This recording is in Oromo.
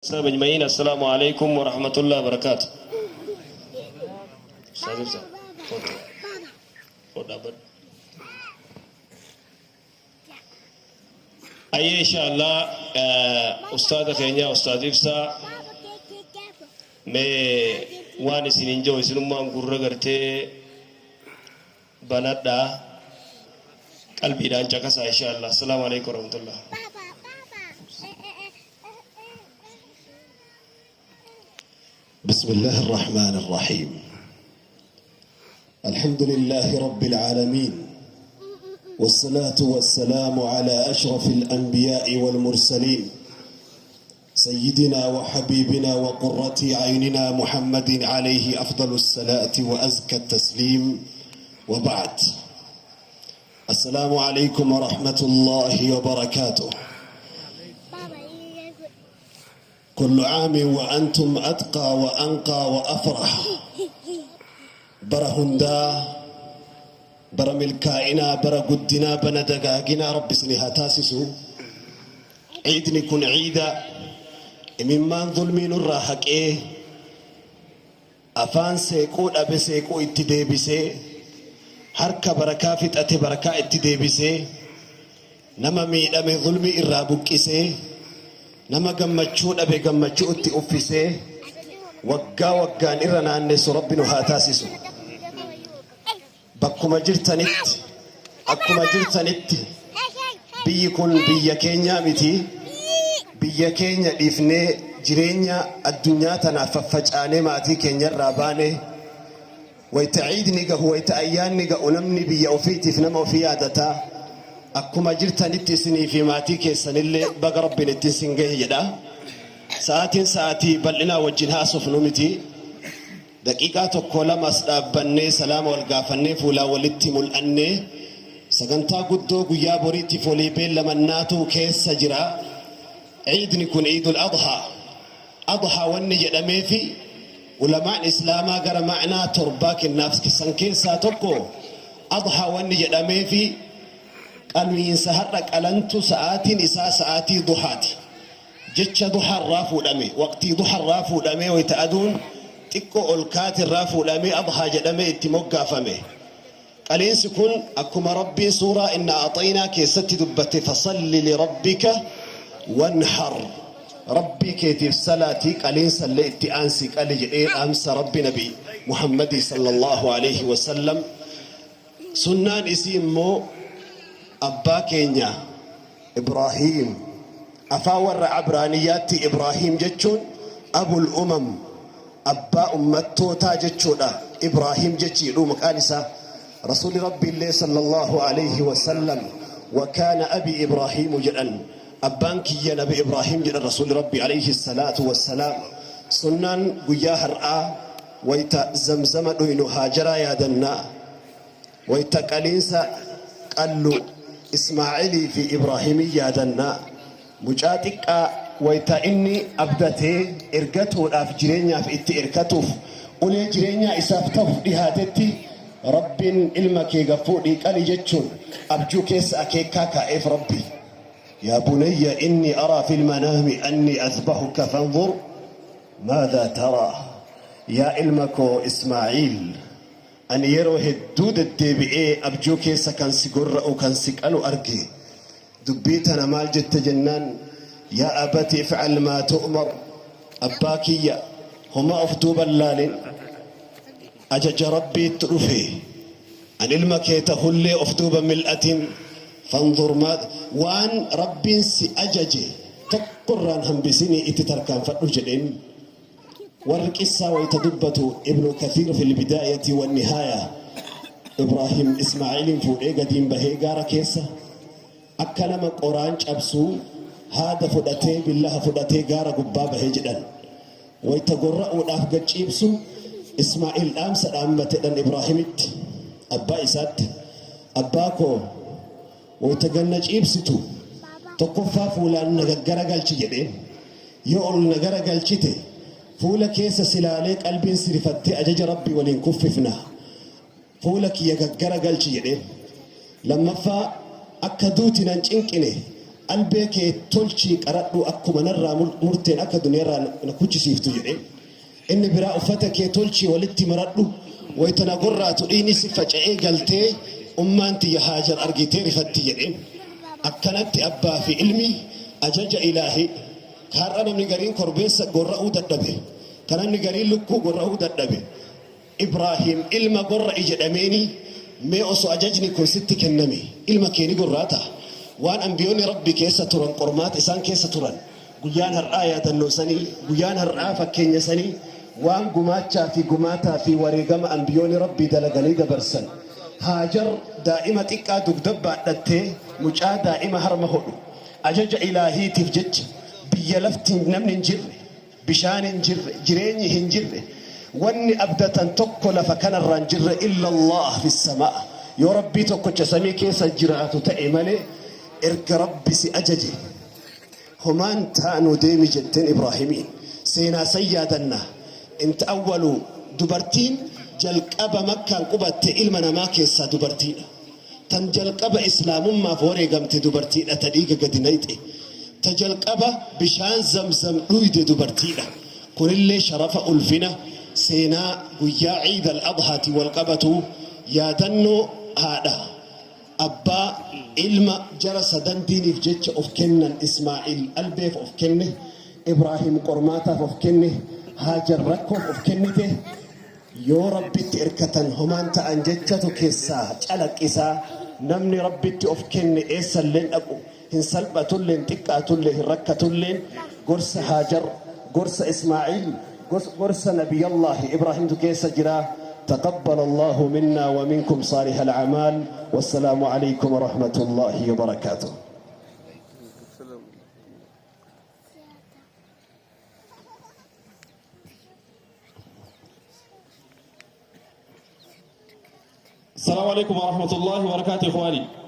أجمعين. السلام عليكم ورحمة الله وبركاته. أستاذ إبسا، تفضل. خد أبد. أي إن شاء الله أستاذ keenya أستاذ إبسا mee waan isinin jiru isinummaan gurra gartee banadhaa, qalbiidhaan caqasaa إن شاء الله. السلام عليكم ورحمة الله. بسم الله الرحمن الرحيم. الحمد لله رب العالمين، والصلاة والسلام على أشرف الأنبياء والمرسلين، سيدنا وحبيبنا وقرة عيننا محمد، عليه أفضل الصلاة وأزكى التسليم، وبعد. السلام عليكم ورحمة الله وبركاته. كل عام وأنتم أتقى وأنقى وأفرح. Bara hundaa bara milkaa'inaa, bara guddinaa, bara dagaaginaa Rabbi isin haa taasisu. Ciidni kun ciida imimmaan zulmii nurraa haqee, afaan seequu dhabe seequu itti deebisee, harka barakaa fixate barakaa itti deebisee, nama miidhame zulmii irraa buqqisee, nama gammachuu dhabe gammachuu itti uffisee, waggaa waggaan irra naannessu Rabbi nu haa taasisu. Bakkuma jirtanitti, akkuma jirtanitti, biyyi kun biyya keenyaa miti. Biyya keenya dhiifnee, jireenya addunyaa tanaaf faffacaanee, maatii keenyarraa baane. Wayita ciidni gahu, wayita ayyaanni gahu, namni biyya ofiitiif nama ofii yaadataa. Akkuma jirtanitti isinii fi maatii keessanillee baga Rabbiin ittiin sin gahe jedha. Sa'aatiin sa'aatii bal'inaa wajjin haasofnu miti. Daqiiqaa tokko lamas dhaabbannee, salaama wal gaafannee, fuulaa walitti mul'annee, sagantaa guddoo guyyaa boriitiif walii beellamannaatu keessa jira. Ciidni kun Ciidul Adhaa. Adhaa wanni jedhameefi ulamaan Islaamaa gara ma'naa torbaa kennaaf. San keessaa tokko, Adhaa wanni jedhameefi qalmiinsa har'a qalantu sa'aatiin isaa sa'aatii duhaati. Jecha duharraa fuudhame, waqtii duharraa fuudhame, wayita aduun xiqqoo ol kaatirraa fuudhamee Adhaa jedhamee itti moggaafame. Qaliinsi kun akkuma Rabbiin suuraa إنا أعطينا keessatti dubbate: فصل لربك وانحر. Rabbii keetiif salaatii, qaliinsallee itti aansi qali jedhee dhaamsa Rabbi Nabi Muhammadii صلى الله عليه وسلم. Sunnaan isii immoo abbaa keenya Ibraahiim, afaan warra Abraaniyyaatti Ibraahiim jechuun أبو الأمم, abbaa ummattootaa jechuudha. Ibraahiim jechiidhu maqaan isaa. Rasuuli Rabbi illee صلى الله عليه وسلم وكان أبي إبراهيم jedhan. Abbaan kiyya Nabi Ibraahiim jedhan Rasuuli Rabbi عليه الصلاة والسلام. Sunnaan guyyaa har'aa wayta Zamzama dhuynu Haajaraa yaadannaa, wayta qaliinsa qallu Ismaa'ilii fi Ibraahimii yaadannaa. Mucaa xiqqaa wayta inni abdatee ergatuudhaaf, jireenyaaf itti erkatuuf, ulee jireenyaa isaaf ta'uuf dhihaatetti, Rabbiin ilma kee gaffuudhii qali jechuun abjuu keessa akeekaa kaa'eef Rabbi. يا بني إني أرى في المنام أني أذبحك فانظر ماذا ترى. Yaa ilma koo Ismaa'iil, ani yeroo hedduu deddeebi'ee abjuu keessa kan si gorra'u, kan si qalu arge. Dubbii tana maal jette jennaan, يا أبت افعل ما تؤمر. Abbaa kiyya, homaa of duuban laalin, ajaja Rabbiitti dhufe. An ilma kee tahullee of duuba mil'atin. فانظر ما waan Rabbiin si ajaje tokkorraan hambisinii itti tarkaanfadhu jedheen. Warri qissaa wayta dubbatu, Ibnu Kathiir في البداية والنهاية, Ibraahim Ismaa'iiliin fuudhee gadiin bahee, gaara keessa akka nama qoraan cabsuu haada fudhatee, billaha fudhatee gaara gubbaa bahee jedhan. Wayta gorra'uudhaaf gacciibsu, Ismaa'iil dhaamsa dhaammatedhan Ibraahimitti, abbaa isaatti: "Abbaa koo, wayta ganna ciibsitu tokkoffaa fuulaan na gaggara galchi" jedheen. "Yoo ol na gara galchite, fuula keessa silaalee qalbiin sirifattee ajaja Rabbii waliin kuffifna. Fuula kiyya gaggara galchi" jedheen. Lammaffaa, akka duuti nan cinqine Albee kee tolchii qaradhu, akkuma narraa murteen akka duniyaarraa na kuchisiiftu jedhe. Inni biraa, uffata kee tolchii walitti maradhu, wayita na gorraatu dhiini si faca'ee galtee ummaan tiyya Haajar argitee rifatti jedhe. Akkanatti abbaa fi ilmi ajaja Ilaahii har'a namni gariin korbeessa gorra'uu dadhabe, kan namni gariin lukkuu gorra'uu dadhabe, Ibraahim ilma gorra'i jedhameeni. Mee osoo ajajni kun sitti kenname, ilma kee ni gorraata? Waan ambiyoonni Rabbi keessa turan, qormaata isaan keessa turan, guyyaan har'aa yaadannoo sanii, guyyaan har'aa fakkeenya sanii, waan gumaachaa fi gumaataa fi wareegama ambiyoonni Rabbii dalaganii dabarsan. Haajar daa'ima xiqqaa dugda baadhattee, mucaa daa'ima harma hodhu, ajaja Ilaahiitiif jecha biyya lafti namni hin jirre, bishaan hin jirre, jireenyi hin jirre, wanni abdatan tokko lafa kanarraa hin jirre, illa Allah fi samaa, yoo Rabbii tokkocha samii keessa jiraatu ta'e malee, erga Rabbi si ajaje homaan taanu, deemi jetteen Ibraahimiin. Seenaa san yaadanna. Inta awwalu dubartiin jalqaba Makkaan qubatte ilma namaa keessaa dubartiidha. Tan jalqaba Islaamummaaf wareegamte dubartiidha, ta dhiiga gadi nayxe. Ta jalqaba bishaan Zamzam dhuyde dubartiidha. Kunillee sharafa, ulfina seenaa guyyaa Ciid al-Adhaati wal qabatu, yaadannoo haadha, abbaa, ilma jara sadan diiniif jecha of kennan. Ismaa'iil albeef of kenne, Ibraahim qormaataaf of kenne, Haajar rakkoof of kennite. Yoo Rabbitti irkatan homaan ta'an jechatu keessaa calaqqisaa. Namni Rabbitti of kenne eessalleen dhaqu hin salphatulleen, xiqqaatullee, hin rakkatulleen. Gorsa Haajar, gorsa Ismaa'iil, gorsa Nabiyallaahi Ibraahimtu keessa jira. تقبل الله منا ومنكم صالح الأعمال، والسلام عليكم ورحمة الله وبركاته. السلام عليكم ورحمة الله وبركاته إخواني.